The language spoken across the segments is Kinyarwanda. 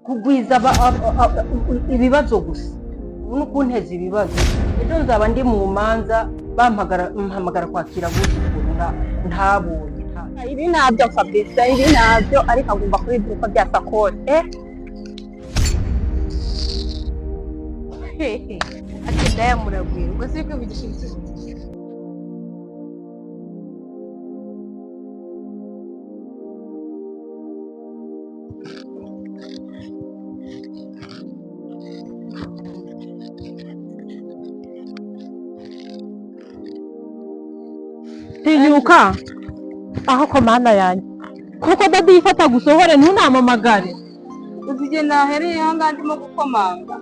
Kugwiza ibibazo gusa, ubu ni ukunteza ibibazo. Ejo nzaba ndi mu manza, bampamagara mpamagara kwakira abuzukuru ntabonye. Ibi nabyo Fabrice, ibi nabyo, ariko agomba kubibwira uko byasa kose. Ati ndayamuragwira, ubwo si kwivugisha ibiki? Tinyuka aho ko Mana yanjye, kuko daddy yifata gusohore ntunamamagare. Uzi igihe nahereye aha ngaha ndimo gukomanga?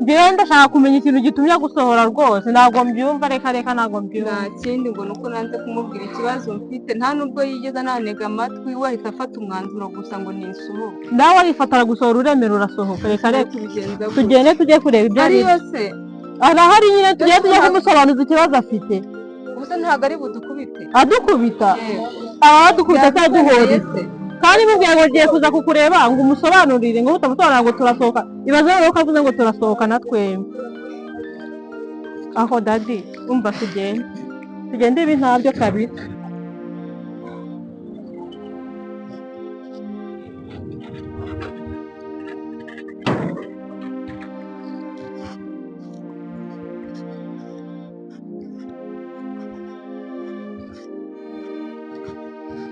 Njyewe ndashaka kumenya ikintu gitumye gusohora rwose, ntabwo mbyumva. Reka reka, ntabwo mbyumva. Nta kindi, ngo ni uko nanze kumubwira ikibazo mfite. Nta nubwo yigeze anantega amatwi, we ahita afata umwanzuro gusa ngo nisohoke. Nawe arifata aragusohora, uremera urasohoka. Reka reka. Tubigenza gute? Tugende tujye kureba ibyo ari. Ariyo se? Arahari nyine, tugende tujye kumusobanuza ikibazo afite. Ubuse ntabwo ari budukubite? Adukubita? Yego. Adukubita cyangwa Yadukoreye aduhora se? Kandi mubwira ngo ngiye kuza kukureba ngo umusobanurire, ngo utamusobanurira ngo turasohoka. Ibaze rero ko avuze ngo turasohoka na twembi. Aho daddy, umva, tugende tugende, ibi ntabyo kabisa.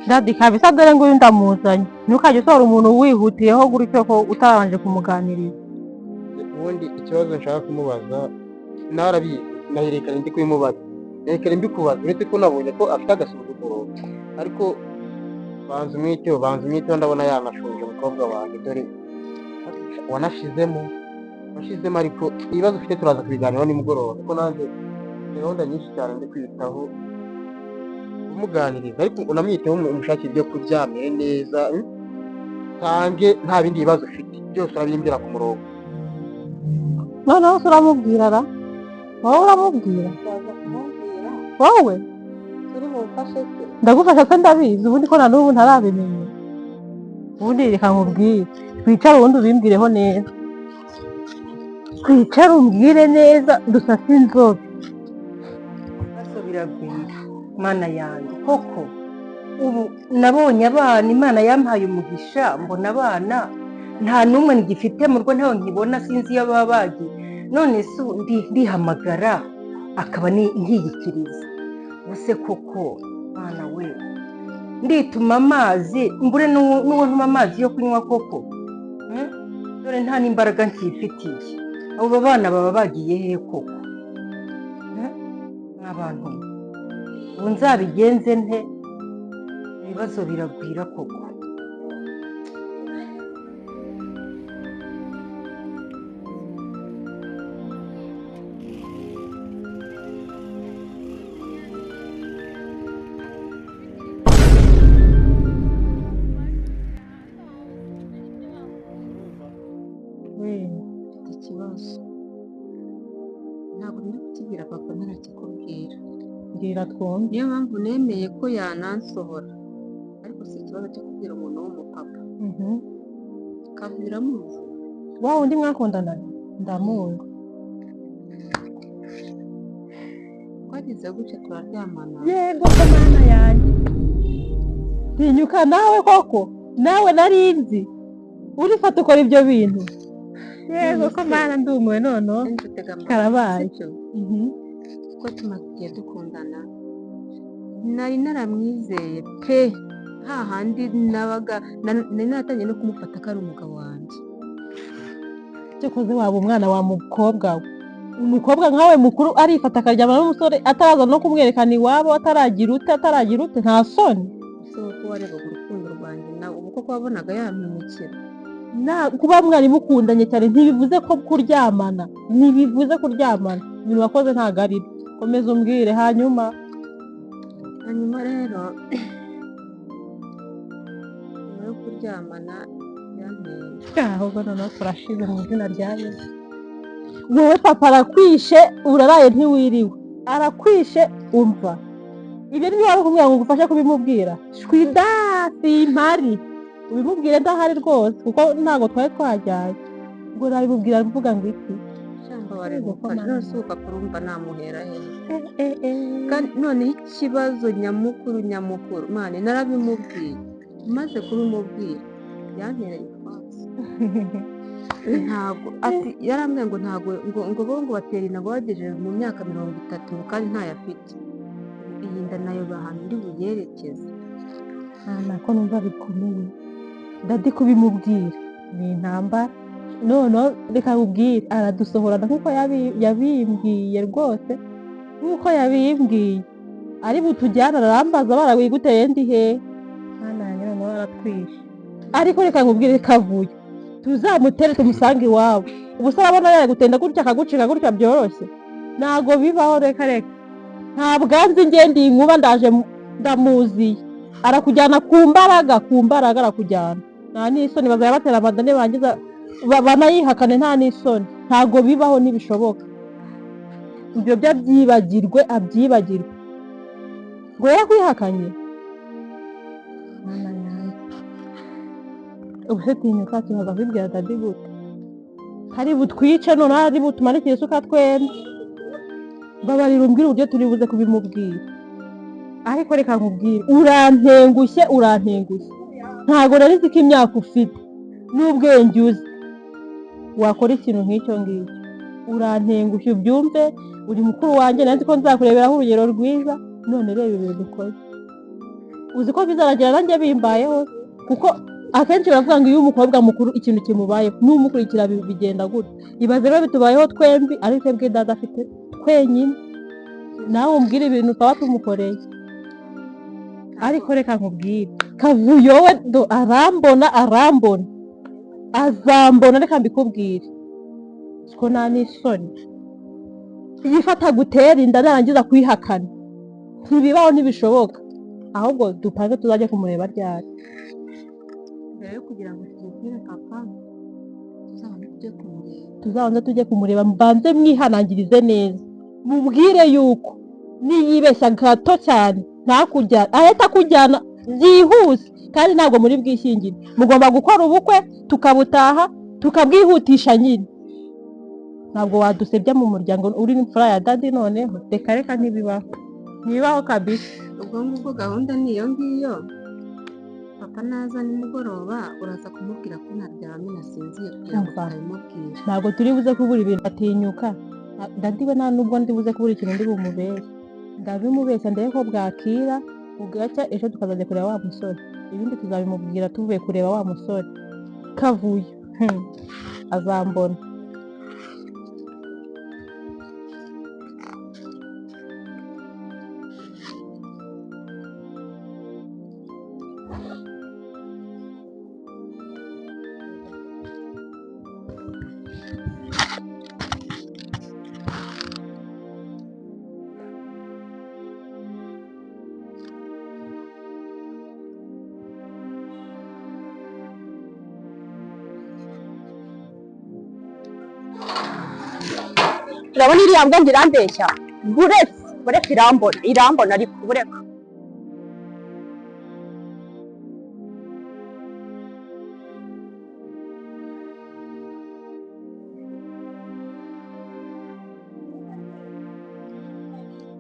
Daddy kabisa, dore nguyu ndamuzanye. Ntukajye usohora umuntu wihutiyeho gutyo ko utarabanje kumuganiriza. Ubundi ikibazo nshaka kumubaza narabizi, naherekanye ndi kubimubaza, naherekanye mbikubaza, uretse ko nabonye ko afite agasuzuguro. Ariko banza umwiteho, banza umwiteho, ndabona yanashonje umukobwa wanjye. Dore wanashizemo, washizemo. Ariko ibibazo ufite turaza kubiganiraho nimugoroba, kuko nanjye gahunda nyinshi cyane ndi kwitaho. Umuganiriza ariko unamwiteho, umushakire ibyo kurya, amere neza, Tange nta bindi bibazo ufite, byose urabimbwira ku murongo. Noneho se uramubwira ra? Wowe uramubwira? Ndaza kumubwira. Wowe? Turi bumfashe se? Ndagufasha se? Ndabizi ubundi ko na n'ubu ntarabimenya. Ubundi reka nkubwire, twicare ubundi ubimbwireho neza. Twicare umbwire neza, dusase inzobe. Ibibazo biragwira, Mana yanjye. Koko ubu nabonye abana, Imana yampaye umugisha mbona abana, nta n'umwe ngifite mu rugo, ntawe nkibona, sinzi iyo baba bagiye. None se ubu ndihamagara akaba nkiyikiriza ubuse koko? Mwana we, ndituma amazi mbure n'uwo ntuma amazi yo kunywa koko? Dore nta n'imbaraga nkifitiye. Abo bana baba bagiye he koko? Nk'abantu ubu nzabigenze nte? Ibibazo biragwira koko. Mfite ikibazo, ntabwo ndi kukibwira papa ntarakikubwira. Mbwira twumve. Niyo mpamvu nemeye ko yanansohora, ariko si ikibazo cyo kubwira umuntu w'umupapa. Kavura uramuzi? Wa wundi mwakundanaga? Ndamuzi. Twagize gutya turaryamana. Yego ko Mana yanjye, tinyuka nawe koko! Nawe nari nzi urifata ukora ibyo bintu. Yego ko Mana, ndumiwe noneho. Nzi utega amatwi. Karabaye. Sibyo? Kuko tumaze igihe dukundana, nari naramwizeye pe, hahandi nabaga nari naratangiye no kumufata ko ari umugabo wanjye. Cyakoze waba umwana wa mukobwa we, umukobwa nkawe mukuru arifata akaryamana n'umusore ataraza no kumwerekana iwabo, ataragira ute, ataragira ute, nta soni? Ese wowe ko warebaga urukundo rwanjye nawe, ubu koko wabonaga yampemukira? Kuba mwari mukundanye cyane ntibivuze ko kuryamana, ntibivuze kuryamana. Ibintu wakoze ntabwo ari byo. Komeza umbwire hanyuma. Hanyuma rero, nyuma yo kuryamana yanteye Ahubwo noneho turashize mu izina rya Yesu. Wowe papa arakwishe, uraraye ntiwiriwe, arakwishe. Umva, ibyo nibyo wari kumubwira ngo ngufashe kubimubwira? Shwida, simpari. Ubimubwire ndahari rwose, kuko ntabwo twari twajyanye. Ngo nabimubwira mvuga ngo iki? Shambabarira. Yego, ko Umufasha mana. None se ubu papa urumva namuhera hehe? Kandi noneho ikibazo nyamukuru nyamukuru, mane, narabimubwiye, maze kubimubwira yantereye utwatsi. Ntabwo ati, yarambwiye ngo ntabwo ngo bo ngo batera inda ngo bagejeje mu myaka 30, ngo kandi ntayo afite. Iyi nda nayo ahantu ndi buyerekeze? Nta ko numva bikomeye. Daddy kubimubwira ni intambara. Noneho reka nkubwire, aradusohorana nk'uko yabimbwiye rwose, nk'uko yabimbwiye ari butujyane. Arambaza barawiguteye ndi he? Mwana yanjye, noneho aratwishe. Ariko reka nkubwire, kavuyo tuzamutere tumusange iwabo. Ubu se arabona yagutenda gutya akagucika gutya byoroshye? Ntabwo bibaho, reka reka. Ntabwo anzi ngendeye inkuba, ndaje ndamuziye. Arakujyana ku mbaraga, ku mbaraga arakujyana, nta n'isoni. Bazajya batera amada nibangiza banayihakane, nta n'isoni. Ntabwo bibaho, ntibishoboka. Ibyo byo abyibagirwe, abyibagirwe. Ngo yarakwihakanye? Mana yanjye, ubu se tinyuka tuhaza kubibwira Daddy gute? Hari butwice noneho, hari butumanikire isuka twembi. Babarira umbwire uburyo turi buze kubimubwira. Ariko reka nkubwire, urantengushye, urantengushye. Ntabwo nari nzi ko imyaka ufite n'ubwenge uzi wakora ikintu nk'icyo ngicyo. Urantengushye, ubyumve. Uri mukuru wanjye, nari nzi ko nzakureberaho urugero rwiza, none reba ibintu ukoze. Uzi ko bizaragera nanjye bimbayeho? Kuko akenshi baravuga ngo iyo umukobwa mukuru ikintu kimubayeho n'umukurikira bigenda gutya. Ibaze rero bitubayeho twembi, ari twebwe dada afite twenyine. Nawe umbwire ibintu twaba tumukoreye. Ariko reka nkubwire, Kavuyo we do arambona, arambona, azambona. Reka mbikubwire ko nta n'isoni yifata gutera inda narangiza kuyihakana. Ntibibaho, ntibishoboka. Ahubwo dupange tuzajya kumureba ryari? Mbere yo kugira ngo tubibwire papa, tuzabanze tujye kumureba. Tuzabanze tujye kumureba, mbanze mwihanangirize neza, mubwire yuko niyibeshya gato cyane ntakujyana, ahita akujyana byihuse. Kandi ntabwo muri bwishyingire, mugomba gukora ubukwe tukabutaha, tukabwihutisha nyine. Ntabwo wadusebya mu muryango, uri imfura ya Daddy. Noneho reka reka, ntibibaho, ntibibaho kabisa. Ubwo ngubwo gahunda ni iyo ngiyo. Papa naza nimugoroba, uraza kumubwira ko naryamye nasinziye kugira ngo Umva. tutabimubwira. Ntabwo turi buze kubura ibintu. Atinyuka Daddy we, nta nubwo ndi buze kubura ikintu ndi bumubeshye. Ndabimubeshya ndebe ko bwakira bugacya, ejo tukazajya kureba wa musore. Ibindi tuzabimubwira tuvuye kureba wa musore. Kavuyo, azambona. Urabona iriya mbwa ngo irambeshya? Buretse, buretse, irambona, irambona, ariko bureka.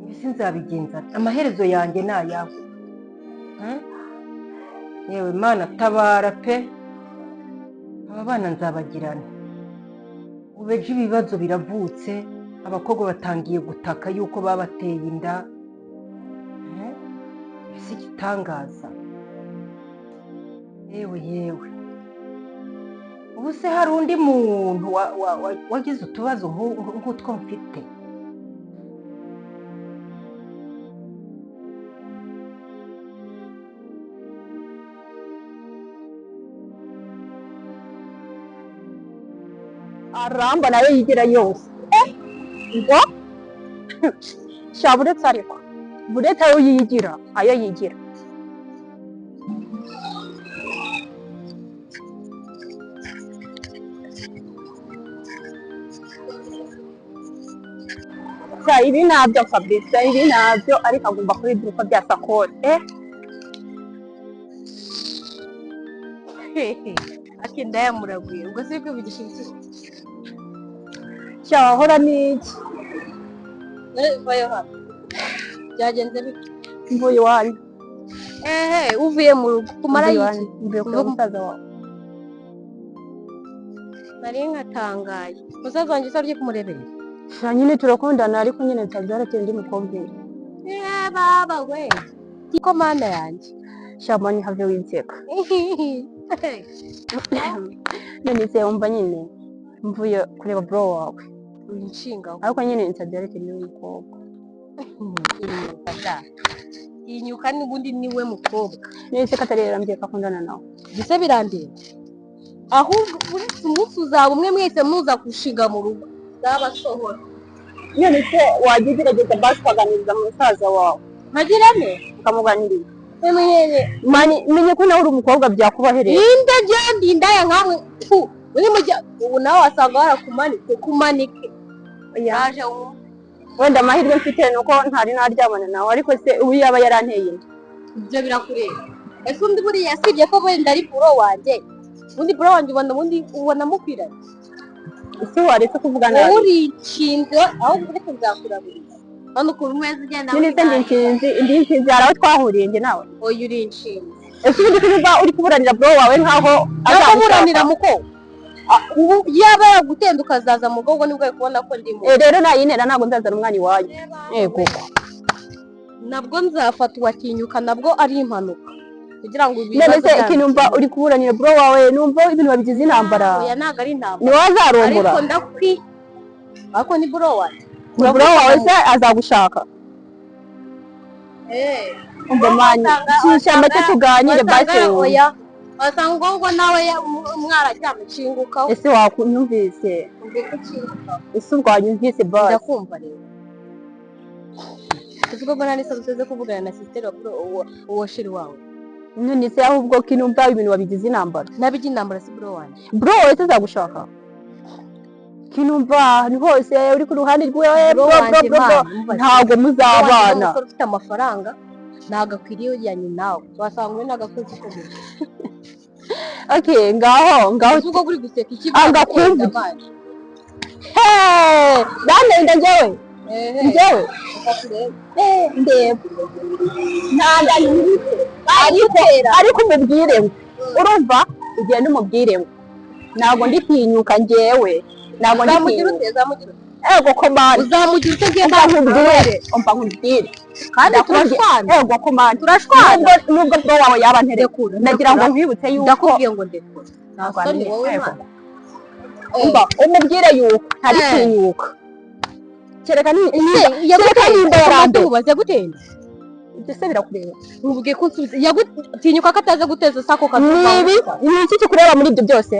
Ibi sinzabigenza, amaherezo yanjye ni ayawe. Yewe Mana, tabara pe! Aba bana nzabagirana. Ubu ejo ibibazo biravutse, abakobwa batangiye gutaka yuko babateye inda. Ibi si igitangaza. Yewe yewe, ubu se hari undi muntu wagize utubazo nk'utwo mfite? Arambona ayo yigira yose. Ngo sha, buretse, ariko buretse ayo yigira, ayo yigira. Sha, ibi nabyo Fabrice, ibi nabyo, ariko agomba kubibwira uko byasa kose. Ati ndayamuragwiye, ubwo se kwivugisha iki? Cyahora ni iki? Vayo hano, byagenze bite? Mvuye iwanyu. Ehe, uvuye mu rugo kumara Mvuye iki? iwanyu, mvuye kureba musaza wawe. Nari nkatangaye, musaza wanjye usabye kumurebera? Sha, nyine turakundana, ariko nyine ntabyarateye undi mukobwa inda. Eh, baba we, ko mana yanjye! Sha man, have winseka. None se wumva, nyine mvuye kureba bro wawe. Inshinga. Ariko nyine ntabyarateye undi mukobwa. Tinyuka da, tinyuka, n'ubundi niwe mukobwa. None se ko atari yarambwiye ko akundana nawe? Mbese birandeba? Ahubwo uretse umunsi uzaba umwe mwese muza gushinga mu rugo, zabasohora. None se wajya ugerageza basi ukaganiriza musaza wawe? Nkagirane? Ukamuganiriza. Emenyere. Man, menye ko nawe uri umukobwa, byakubahereye. Ninde genda indaya nkamwe fu uri mujya ubu, nawe wasanga warakumanitse kumanike yaje wumve. Wenda amahirwe mfite ni uko ntari naryamana nawe, ariko se ubu yaba yaranteye inda? Ibyo birakureba. Ese undi buriya sibye ko wenda ari bro wanjye, ubundi bro wanjye ubona, ubundi ubona mukwiranye? Ese waretse kuvuga Wowe nabi? uri inshinzi, ahubwo uretse nzakuraburiza hano ukuntu umeze ugenda. Nyine se ndi inshinzi? Ndi inshinzi? Hari aho twahuriye njye nawe? Oya, uri inshinzi. Ese ubundi kuba uri kuburanira bro wawe nkaho Ntabwo muko ubu yaba yagutenda ukazaza mu rugo, nibwo ari kubona ko ndi mu Eh, rero nayintera ntabwo nzazana umwana iwanyu, yego. Nabwo nzafata uwatinyuka, nabwo ari impanuka kugira ngo None ibibazo se ikintu numva uri kuburanira bro wawe, numva ibintu babigize intambara. Oya, ntabwo ari intambara. Ni wowe azarongora? Ariko ndakwi, ariko ni bro wanjye. Ni bro wawe se azagushaka? Eh. Umva man, ishyamba cyo tuganire basi. Oya, wasanga ubwo nawe mwaracyamukingukaho. Ese wakunyumvise? Umva ko ukingukaho. Ese ubwo wanyumvise basi? Ndakumva rero. Uzi ko mbona n'isabune zo kuvugana na sister wa bro uwo chéri wawe? None se ahubwo ko inumva ibintu wabigize intambara? Nabijya intambara, si bro wanjye. Bro wawe se azagushaka? Kinumva ahantu hose uri ku ruhande rwiwe. Bro Bro, bro, wanjye, bro, bro. man, umva. Ntabwo Bro wanjye ni muzabana. umusore ufite amafaranga, ntabwo akwiriye ujyanye nawe, wasanga uri n'agakozi ko mu rugo. Okay, ngaho ngaho. Uzi ubwo uri guseka iki? Ah, ngakumva. Hey, ndamenda njyewe. Njyewe ndeba ntabwo ariko umubwire ngo urumva, ugende umubwire ngo ntabwo ndi tinyuka, njyewe ntabwo ndi Uzamugira tinyuka. ute? Uzamugira ute? Ego ko man. Uzamugira ute? Umva nkubwire, umva nkubwire. Kandi Ndakubwiye- turashwana. Ego ko man. Turashwana. Nubwo bro wawe yaba ntereka, Ndekura. ndagira ngo nkwibutse yuko Ndakubwiye ngo ndekura, nta Ntabwo soni wamenye. wowe. Ego. Mwana. Umva umubwire yuko ntari tinyuka, kereka kereka nimba yarambiwe. Yaguteye, yaguteye. Ibyo se birakureba? Nkubwiye ko unsubiza, yagutinyuka ko ataza guteza sako. Ni ibi, ni iki kikureba muri ibyo byose?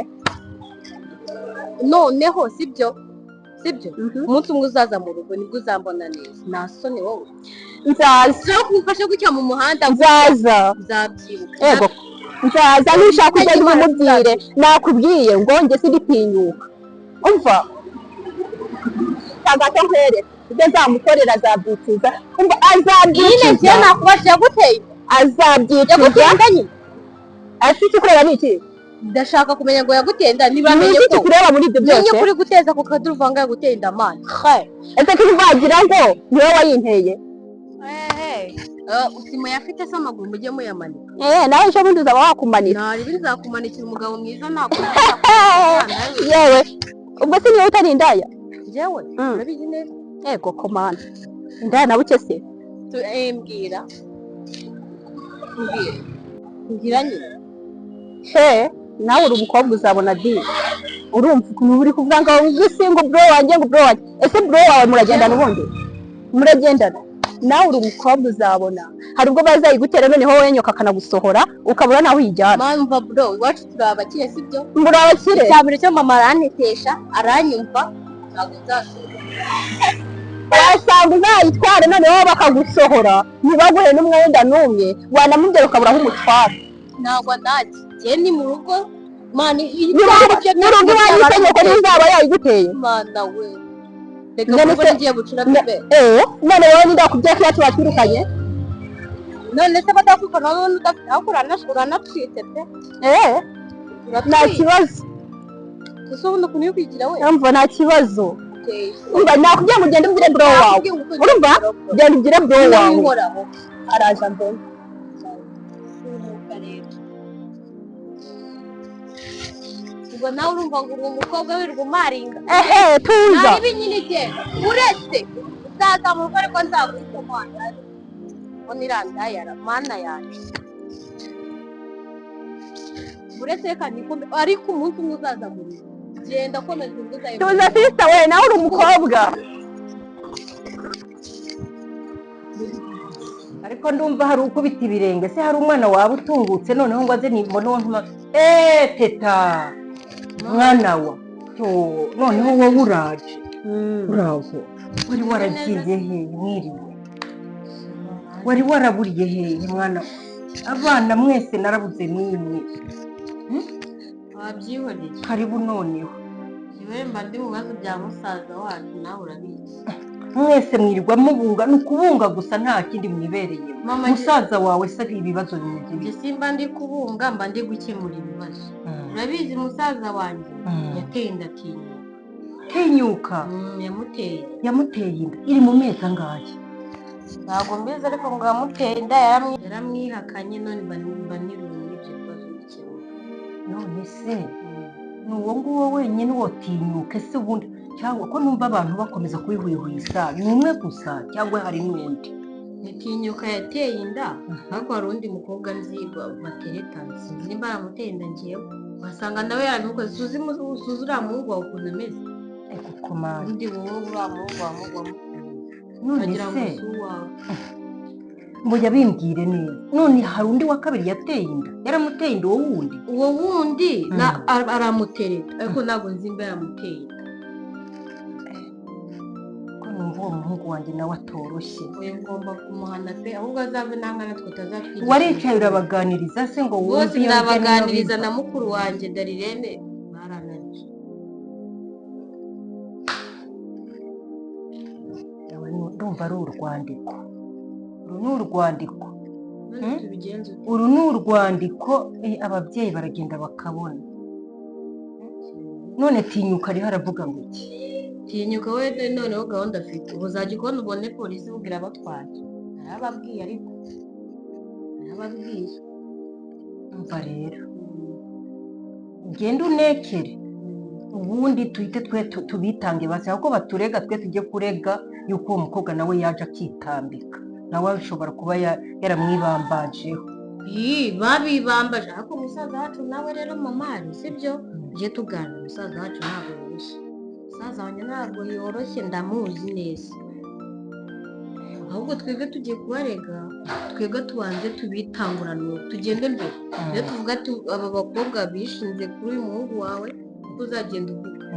Noneho sibyo, sibyo, umunsi umwe uzaza mu rugo nibwo uzambona neza. Nta soni wowe. Nzaza. Ushobora kumufasha gutya mu muhanda. Nzaza. Nzabyibuka. Ego, nzaza. Nushaka ugende umubwire, nakubwiye ngo njye sinditinyuka. Umva tagato nkwereke ibyo nzamukorera, azabyicuza. Umva, Nyine azabyicuza. njyewe nakubajije, yaguteye? Azabyicuza. Yaguteye inda nyine? Ese icyo kureba ni iki? Ndashaka kumenya ngo yaguteye inda, niba Ni amenye iki ko kikureba muri ibyo menye byose? ko uri guteza ku kaduruvanga, yaguteye inda man. Ese ko wagira ngo niwe wayinteye? Usimo yafite se amaguru, mujye muyamanika. Eh, nawe ejo bundi uzaba wakumanika. Nari nzakumanikira umugabo mwiza ntabwo. Yewe, ubwo se niwe utari indaya? Njyewe? Mm. Urabizi neza. Ego komanda, indaya na buke se. Mbwira, mbwira, mbwira nyine. He, nawe uri umukobwa, uzabona di. Urumva ukuntu uri kuvuga ngo isi ngo bro wanjye, ngo bro wanjye. Ese bro wawe muragendana? Ubundi muragendana? Nawe uri umukobwa, uzabona. Hari ubwo bazayigutera noneho wowe nyoka akanagusohora, ukabura naho uyijyana. Mpamva bro, iwacu turi abakire, sibyo? Muri abakire? Icya mbere cyo mama arantetesha, aranyumva, ntabwo nzasubira. Wasanga uzayitware noneho bakagusohora, ntibaguhe n'umwenda n'umwe, wanamubwira ukabura aho umutwara. Ntabwo nanjye njye ni mu rugo man. N'urugo iwanyu itegeko ntizaba yayiguteye. Mana we, reka. None Kuko ngiye gucura bebe. Eh, none wowe nindakubwiye ko iwacu batwirukanye? None se batakwikora wowe udafite, ariko uranatwite pe. Eh. Nta kibazo. Ese ubundi ukuntu uri kwigira we? Umva, nta kibazo. Umva, nakubwiye ngo ugende ubwire bro wawe. Urumva, genda ubwire bro wawe. Nkoraho. Araje mbona. Umwuga rero. Ubwo nawe urumva ngo uri umukobwa wirirwa umaringa. Ehe, tuza. Nta nyine igenda. Uretse uzazamuka ariko nzaguhita mwana. Mbona irandayara mana yanjye. Uretse reka nikombe ariko umunsi umwe uzaza mu rugo. Genda komeza uvuze ayo. Tuza sister we, nawe uri umukobwa. Ariko ndumva hari ukubita ibirenge se, hari umwana waba utungutse noneho ngo aze nimbona uwo ntuma. Eee, Teta mwana wa cyo, noneho wowe uraje, uraho wari waragiye hehe? Mwiriwe? Wari waraburiye hehe mwana wa? Abana mwese narabuze n'imwe. Wabyihoreye. Karibu noneho. Njyewe mba ndi mu bibazo bya musaza wacu, nawe urabizi. Mwese mwirirwa mubunga, ni ukubunga gusa, nta kindi mwibereyemo. Mama, Musaza wawe se ibibazo bimeze njye bite? simba ndi kubunga, mba ndi gukemura ibibazo. Urabizi musaza wanjye yateye inda Atinyuka. Tinyuka? Yamuteye. Yamuteye inda iri mu mezi angahe? Ntabwo mbizi, ariko ngo yamuteye inda, yaramwihakanye, none mba niriwe muri ibyo bibazo bikemura. None se ni uwo nguwo wenyine wotinyuke se ubundi, cyangwa ko numva abantu bakomeza kubihwihwisa, ni umwe gusa cyangwa hari n'undi? Ntitinyuka yateye inda, ariko hari undi mukobwa nzi bateretana, sinzi nimba yaramuteye inda. Ngewe wasanga nawe yarabikoze. Suzi uriya muhungu wawe ukuntu ameze. Ego komanda. Undi wowe uriya muhungu wawe wamukunze None ukagira ngo se si uwawe. Ngo yabimbwire neza, none hari undi wa kabiri yateye inda, yaramuteye inda uwo wundi? Uwo wundi aramutereta, ariko ntabwo nzi nimba yaramuteye inda. Ko numva uwo muhungu wanjye nawe atoroshye. Oya, ngomba kumuhana pe, ahubwo azave nangana twe tutazatwigisha. Waricaye urabaganiriza se ngo Bose wumve iyo njya n'iyo ndabaganiriza biva? Na mukuru wanjye Darirene barananiye. Yawe ndumva ari urwandiko, uru ni urwandiko. None tubigenze ute? Uru ni urwandiko, ababyeyi baragenda bakabona. None Tinyuka ariho aravuga ngo iki? Tinyuka we noneho gahunda afite ubu, uzajya ukubona ubone polisi ibubwira abatwaye. Narababwiye, ariko narababwiye. Umva rero, ugende unekere ubundi tuhite twe tubitange basi, ahubwo baturega twe tujye kurega yuko uwo mukobwa nawe yaje akitambika, nawe ashobora kuba yaramwibambajeho. Ii, babibambaje, ariko umusaza wacu nawe rero mamari sibyo, tujye tuganira. Umusaza wacu ntabwo yoroshye, umusaza wanjye ntabwo yoroshye, ndamuzi neza. Ahubwo twebwe tugiye kubarega, twebwe tubanze tubitanguranwe, tugende mbere. Iyo tuvuga ati aba bakobwa bishinze kuri uyu muhungu wawe, niko uzagenda uvuga,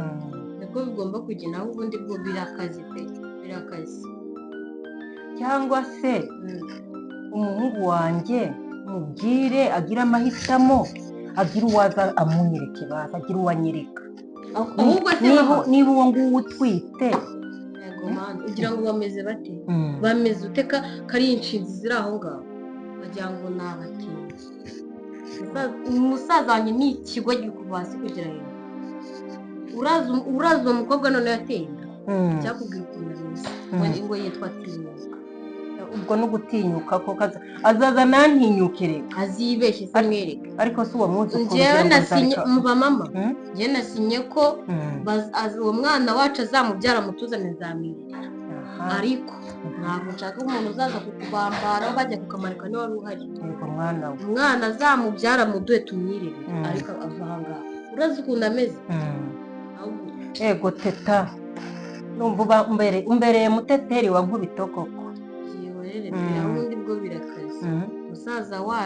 niko bigomba kugenda. Aho ubundi bwo birakaze pe, birakaze. Cyangwa se umuhungu wanjye mubwire agire amahitamo, agire uwaza amunyereke, baza agire uwo anyereka. Ahubwo se Niba mama, niba uwo nguwo utwite. Yego mana, ugira ngo bameze bate? Bameze ute kari inshinzi ziri aho ngaho, wagira ngo ni abatinzi. Umusaza wanjye ni ikigo kuva hasi kugera hejuru. Urazi uwo mukobwa noneho yateye inda, cyakubwira ukuntu ameze. Ngo yitwa Tinyuka. Ubwo no gutinyuka ko azaza nantinyuke reka. Azibeshye se mwereke. Ariko si uwo munsi Njyewe ukuntu ugira ngo nasinye nzareka- muba mama, njyewe nasinye ko uwo mwana wacu azamubyara mutuzane, nzamwirera. Ariko ntabwo nshaka umuntu uzaza kukubambara bajya kukamanika niba wari uhari. Yego mwana we. Umwana azamubyara muduhe tumwirire, ariko ava ahangaha. Urazi ukuntu ameze? Ahubwo Yego teta, numva uba umbereye muteteri wa Nkubito koko. Byihorere pe, aho ubundi bwo birakaze. Musaza wa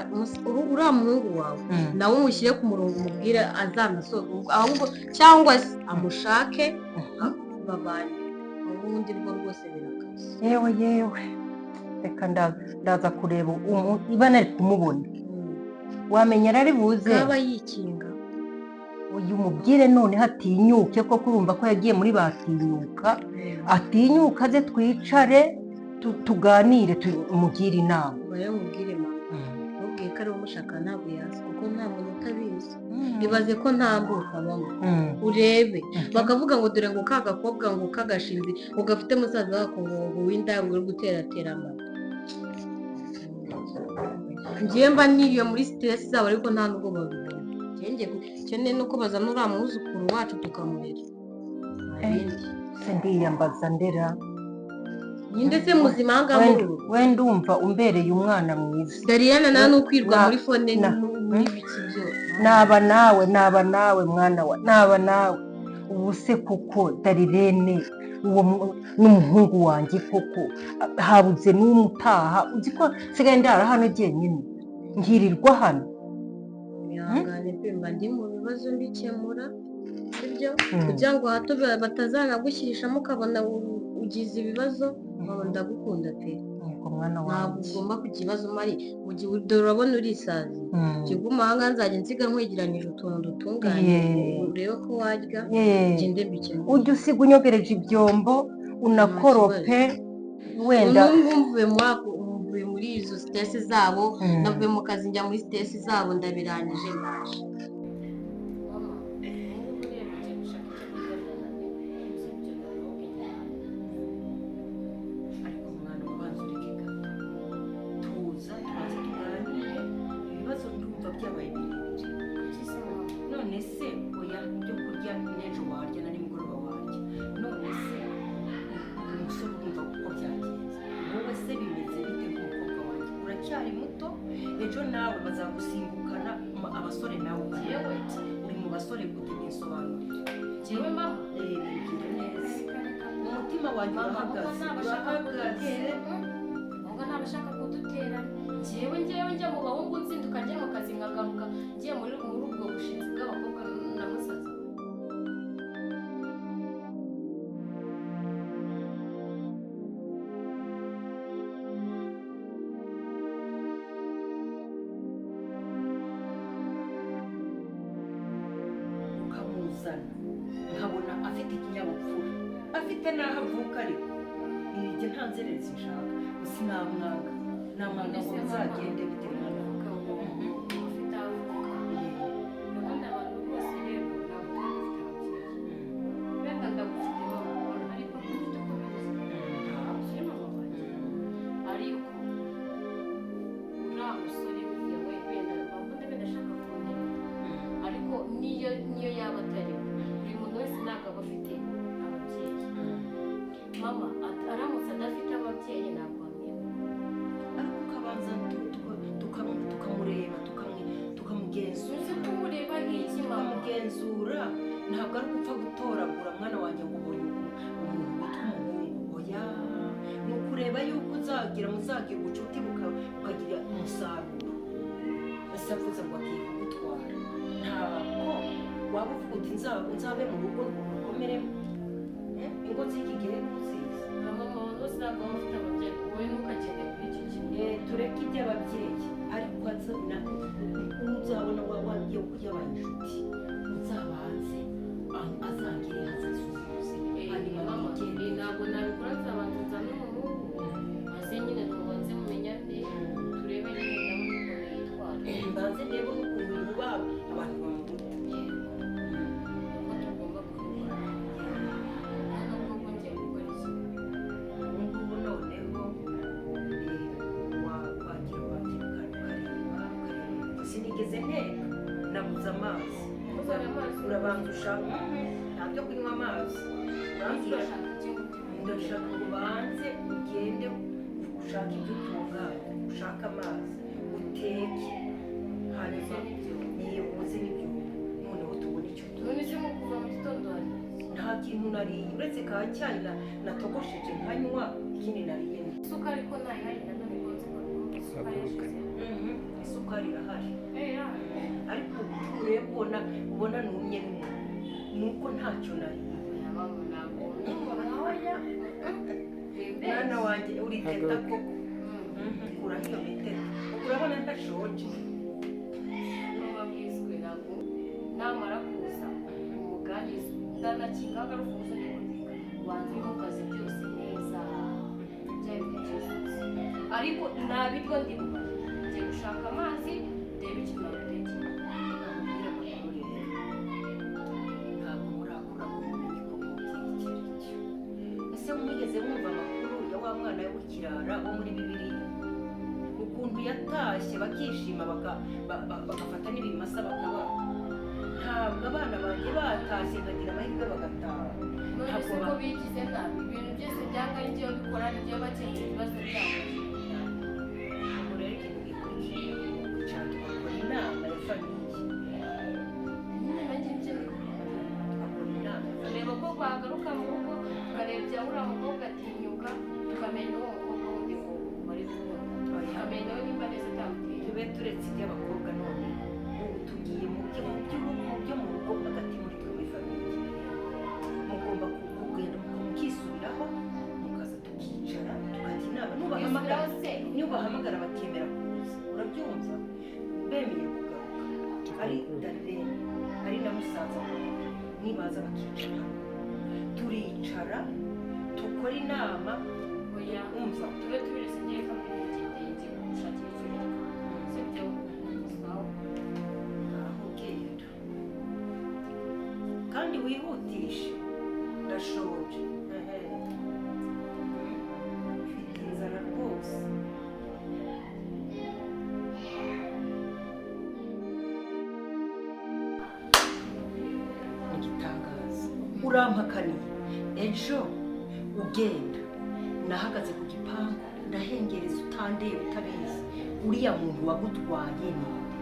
uriya muhungu wawe nawe umushyire ku murongo, umubwire azanasohoke ahubwo, cyangwa se amushake babane. Ubundi bwo rwose birakaze. Yewe yewe, reka ndaza kureba iba nari kumubona, wamenya arari buze. Kaba yikinga. Uyu mubwire none hatinyuke koko, urumva ko yagiye muri batinyuka, atinyuka aze twicare tuganire, tumugire inama. Ubwo rero mubwire mama, mubwiye ko ko ari umushaka ntabwo yazi, kuko nta muntu utabizi. Ibaze ko ntambuka mama, urebe bakavuga ngo dore ngo ka gakobwa ngo kagashinzi ngo gafite musaza wako ngo w'inda ngo uri guteratera amata. Njyewe mba niriwe muri stress zabo, ariko nta nubwo babibona. Njyewe ngiye ukeneye nuko bazana uriya mwuzukuru wacu tukamurera, nta bindi. Se ndiyambaza ndera. Ninde se muzima aha ngaha muri uru rugo? Wenda umva umbereye umwana mwiza. Dariyana nawe ni ukwirwa muri phone n'ibiki byose. Naba nawe, naba nawe mwana wa, naba nawe. Ubu se koko Darirene uwo n'umuhungu wanjye koko habuze n'umwe utaha? Uzi ko nsigaye ndara hano jyenyine, nkirirwa hano. Ihangane pe, mba ndi mu bibazo mbikemura, sibyo? Kugira ngo hato batazanagushyirishamo ukabona ugize ibibazo. Mama, ndagukunda pe. Yego mwana Ntabwo wanjye. ugomba kugira ibibazo mari mu gihe, dore urabona urisazi. Jya uguma aha ngaha, nzajya nsiga nkwegeranyije utuntu dutunganye, urebe ko warya. Ugende mbikemure. Ujye usiga unyogereje ibyombo, unakorope wenda. Ubu ngubu mvuye muri izo stress zabo. Navuye mu kazi njya muri stress zabo, ndabirangije ndaje. Mama, ubu rero ngiye gushaka icyo kurya ndananiwe, sibyo? Noneho Ariko mwana, ubanza ureke gato, tuza tubanze tuganire. Ibibazo ndumva byabaye birebire. None se, oya, ibyo kurya n'ejo warya na nimugoroba warya. None se umusore urumva uko byagenze, wowe se bimeze bite nk'umukobwa wanjye? Uracyari muto, ejo nawe bazagusimbukana abasore, nawe Yewe. uri mu basore gute? Binsobanurire. Njyewe mama? Bimbwire neza, umutima wanjye Mama, urahagaze, ahubwo ntabashaka urahagaze. kudutera, ahubwo ntabashaka kudutera. Njyewe njya mu bahungu, nzinduka njya mu kazi nkagaruka ngiye muri ubwo bushinzi bw'abakobwa na musaza. Ukamuzana nkabona afite ikinyabupfura, afite n'aho avuka, ariko ibyo nta nzererezi nshaka. Sinamwanga, namwanga ngo bizagende bite mwana? Ufite aho uvuka. Urabona abantu bose rero ntabwo baba bafite ababyeyi. Wenda ndagufite mama, ariko ntufite uko bimeze. Uri mama wanjye, ariko uriya musore buriya we wenda wabona wenda ashaka kundeba, ariko niyo yaba atari we, buri muntu wese ntabwo aba afite ababyeyi mama. Aramutse adafite ababyeyi ntabwo wamwemera. Ariko ukabanza tukamureba, tukamugenzura. Uzi ko umureba nk'iki mama? Tukamugenzura. Ntabwo ari gupfa gutoragura mwana wanjye ngo ubonye umuntu witwa umuhungu, oya. Ni ukureba yuko muzagira ubucuti bukagira umusaruro. Ese avuze ngo agiye kugutwara, ntabwo waba uvuga uti nzabe mu rugo rukomeremo? Ingo z'iki gihe ntuzizi. Mama, abantu bose ntabwo baba bafite ababyeyi, wowe ntukagende kuri icyo kintu. Tureke iby'ababyeyi, ariko uzabona yabaye inshuti, uzabanze azangire azasuhuze, hanyuma Mama, mwigende. Ntabwo nabikora, nzabanza nzane umuhungu maze nyine tubanze mumenyane, turebe nyine nawe ukuntu yitwara. Mbanze ndebe n'ukuntu yubaha abantu bamuruta. Uko tugomba kubikora hano, ubwo ngiye gukora iki? Ubu ngubu noneho wagira ukareba ukareba. Sinigeze nteka, nabuze amazi. Uzana amazi? Urabanza ushaka, nta byo kunywa amazi. Urambwira. Urashaka iki ngo Ndashaka ngo ubanze ugende ushake ibyo utunganya, ushake amazi uteke, hanyuma niyo uzi n'ibyombo, noneho tubone icyo None turya. se nko kuva mu gitondo hari Nta kintu nariye uretse ka cyayi natogosheje nkanywa. Ikindi nariye ni Isukari ko ntayihari nanone, ko nzi ko isukari yashize? Isukari irahari. Irahari. Ariko ureba ubona numye n'umuntu ni uko ntacyo nariye. Oya mama, ntabwo oya. Mwana wanjye, uriteta koko. Kuraho iyo miteta, urabona ntashonje. Mama, bwiswe ntabwo namara kuza umuganiza ndanakinga agarufuza ndikubika ubanza umubaze byose neza, bya bintu byose, ariko nta biryo ndi bubare. Ngiye gushaka amazi ndebe ikintu nagutekera. Reka nkubwire amakuru rero, ntabwo murakura ngo mumenye ko umubyeyi icyo ari cyo. Ese mwigeze mwumva amakuru ya wa mwana w'ikirara wo muri Bibiliya, ukuntu yatashye bakishima bagafata n'ibimasa bakabaha? Ntabwo abana banjye batashye nkagira amahirwe bagataha. None Ntabwo se ko bigize nabi, ibintu byose byanga ngiye bikora, ngiye bakemura ibibazo byabo. Ubwo rero ikintu gikurikiye ni ukwicara tugakora inama ya famille. Nyine nanjye nibyo ndi kuvuga. Tugakora inama ya famille. Tureba ko bagaruka mu rugo, tukareba ibya uriya mukobwa atinyuka, tukamenya uwo mukobwa wundi ngo bari gukunda, tukamenya nawe nimba neza atamuteye. Tube turetse iby'abakobwa none, ubu tugiye mu byo mu by'urugo, mu byo mu rugo hagati muri twe muri famille. Mugomba kugenda mukisubiraho, mukaza tukicara tukajya inama. Nubahamagara Isubiraho se? Nubahamagara bakemera kuza, urabyumva, bemeye kugaruka, ari Darlene ari na musaza wawe, nibaza bakicara, turicara tukora inama. Oya. Umva. Tube tubiretse, ngiye kamwe ngiye gushakira icyo kurya, sibyo? Sawa. Ngaho genda kandi wihutishe, ndashonje. Ehe. Mfite inzara rwose. Ni igitangaza, urampakaniye. Ejo ugenda nahagaze ku gipangu ndahengereza, utandeba utabizi. Uriya muntu wagutwaye ni nde?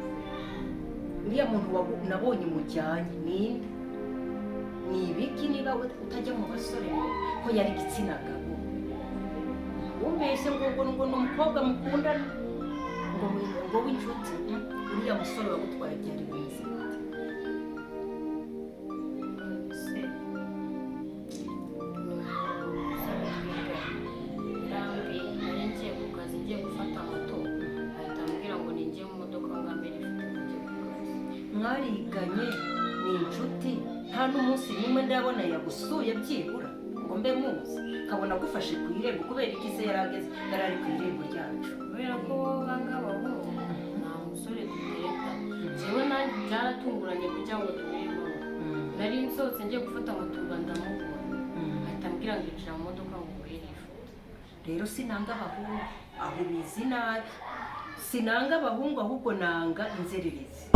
Uriya muntu nabonye mujyanye ninde? Ni ibiki niba utajya mu basore ko yari igitsina gabo? Wumvise ngo ni umukobwa mukundana, ngo w'inshuti. Uriya musore wagutwaye byari bimeze bite? Se ni umusore twigana, yarambwiye, nari ngiye ku kazi ngiye gufata moto, ahita ambwira ngo ninjye mu modoka ngo ampe lifuti ngo njye ku kazi. Mwariganye, ni inshuti, nta n'umunsi n'umwe ndabona yagusuye byibura ngo mbe muzi, nkabona agufashe ku irembo. Kubera iki se yari ageze, yari ari ku irembo ryacu? Kubera ko wowe banga abahungu, nta musore dutereta. Njyewe nanjye byaratunguranye kugira ngo duhure inkuru. Nari nsohotse ngiye gufata moto mba ndamubona, ahita ambwira ngo injira mu modoka ngo nguhe lifuti. Rero sinanga abahungu, aho ubizi nabi. Sinanga abahungu, ahubwo nanga inzererezi.